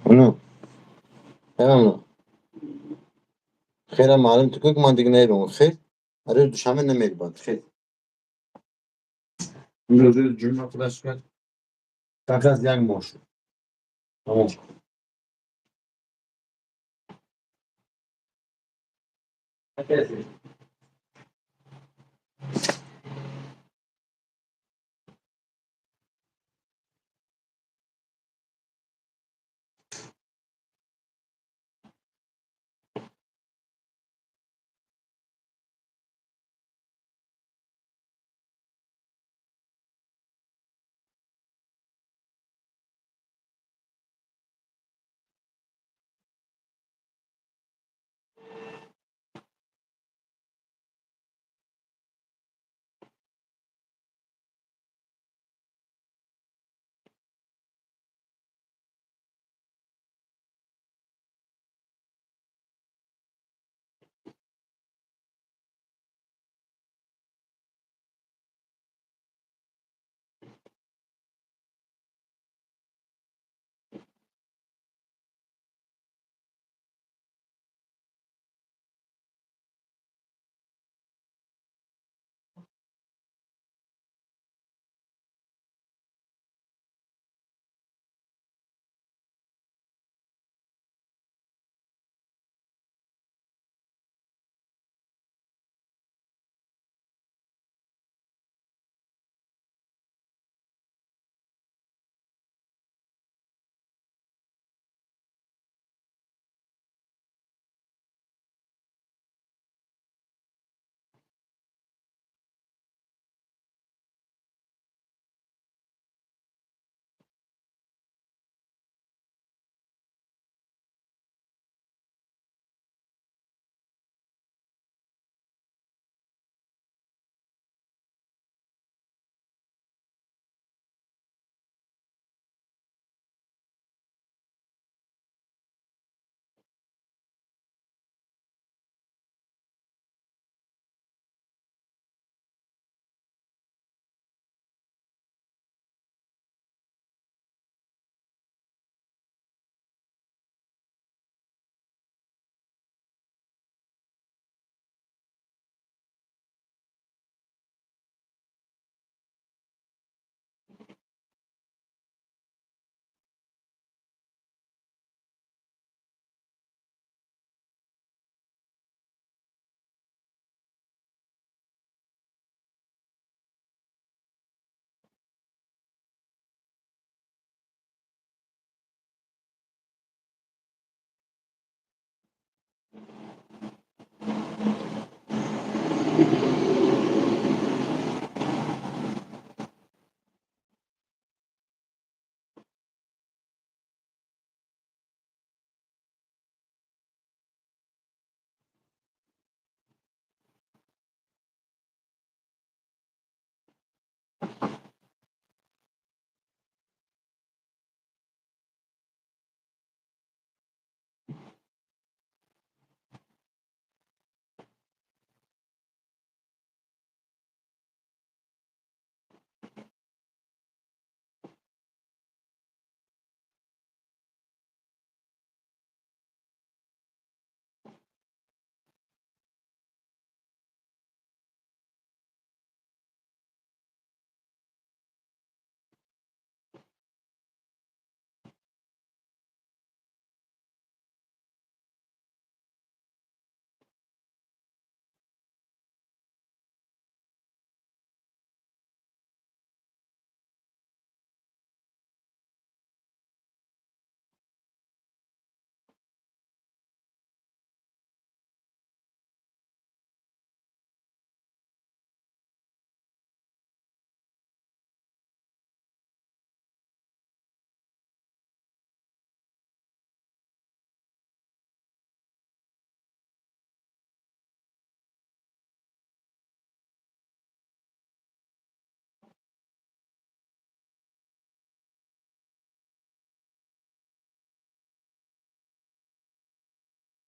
Мамнун. Мамнун. Хеле маълум ту ки ман дига наёбам. Хел. Рӯзи душанбе намерибад. Хел. Имрӯз рӯзи ҷумъа худаш шуд. Как раз як моҳ шуд. Тамом.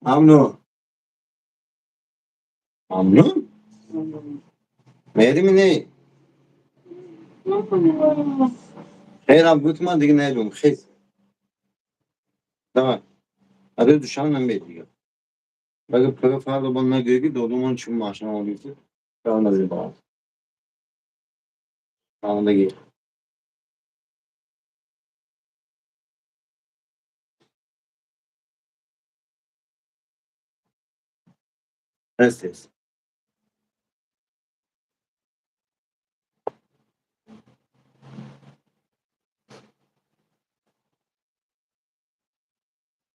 Мамнун. Мамнун? Мерими не? Хелам гуфт ман дига наёбам. Хел. Давай. А рӯзи душанбе намеед дига. Агар пага фардо ба нагӯӣ, ки додумон чӣ машина гирифти, назибаат. Ронандагӣ. Тез тез.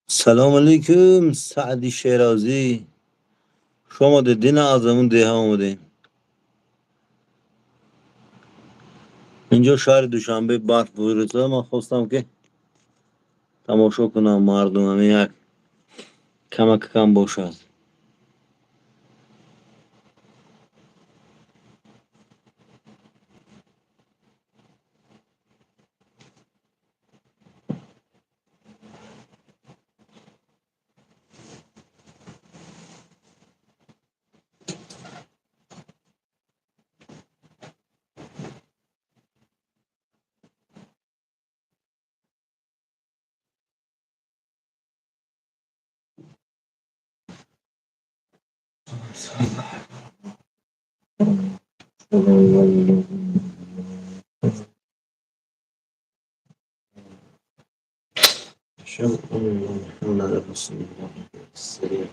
Салом алейкум, Саъди Шерозӣ. Шумо дидина аз ҳамун деҳа омадем. Инҷо шаҳри Душанбе барф бурса, ман хостам, ки тамошо кунам мардум, ҳамин як камак кам бошад. أشهد أن محمدا رسول الله. السلام.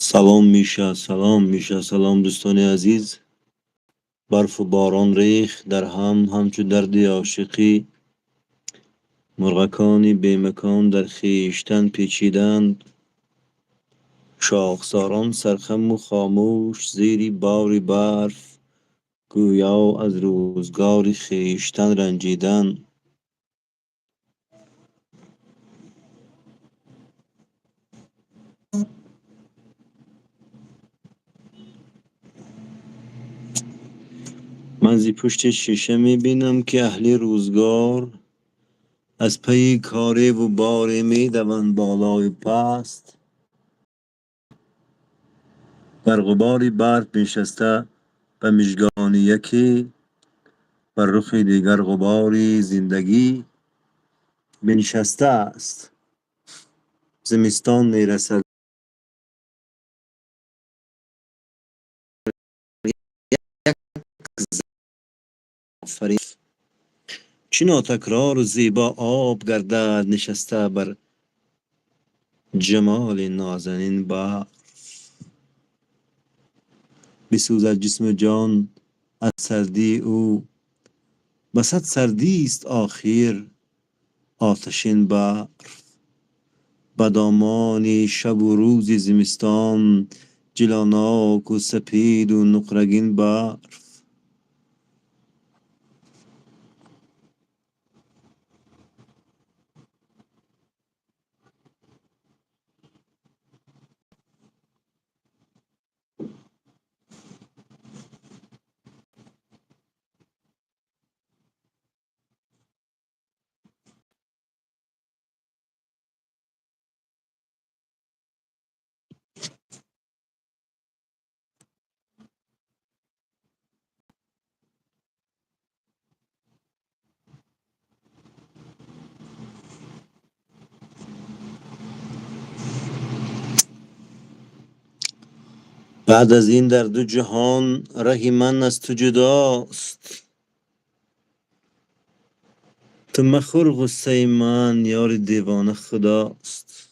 Салом, Миша, салом, Миша, салом, дӯстони азиз. Барфу борон рехт дар ҳам, ҳамчу дарди ошиқӣ. Мурғакони бемакон дар хештан печиданд. Шохсорон сархаму хомӯш зери бори барф, гӯё аз рӯзгори хештан ранҷиданд. Ман зи пушти шиша мебинам, ки аҳли рӯзгор аз пайи кореву боре медаванд болою паст. Бар ғубори барф биншаста ба мижгони яке, бар рухи дигар ғубори зиндагӣ биншастааст. Зимистон мерасад, як офарин. Чӣ нотакрору зебо об гардад нишаста бар ҷамоли нозанин барф. Бисӯзад ҷисму ҷон аз сардии ӯ, ба сад сардист охир оташин барф. Ба домони шабу рӯзи зимистон ҷилоноку сапеду нуқрагин барф. Баъд аз ин дар ду ҷаҳон раҳи ман аз ту ҷудост. Ту махӯр ғуссаи ман, ёри девона худост.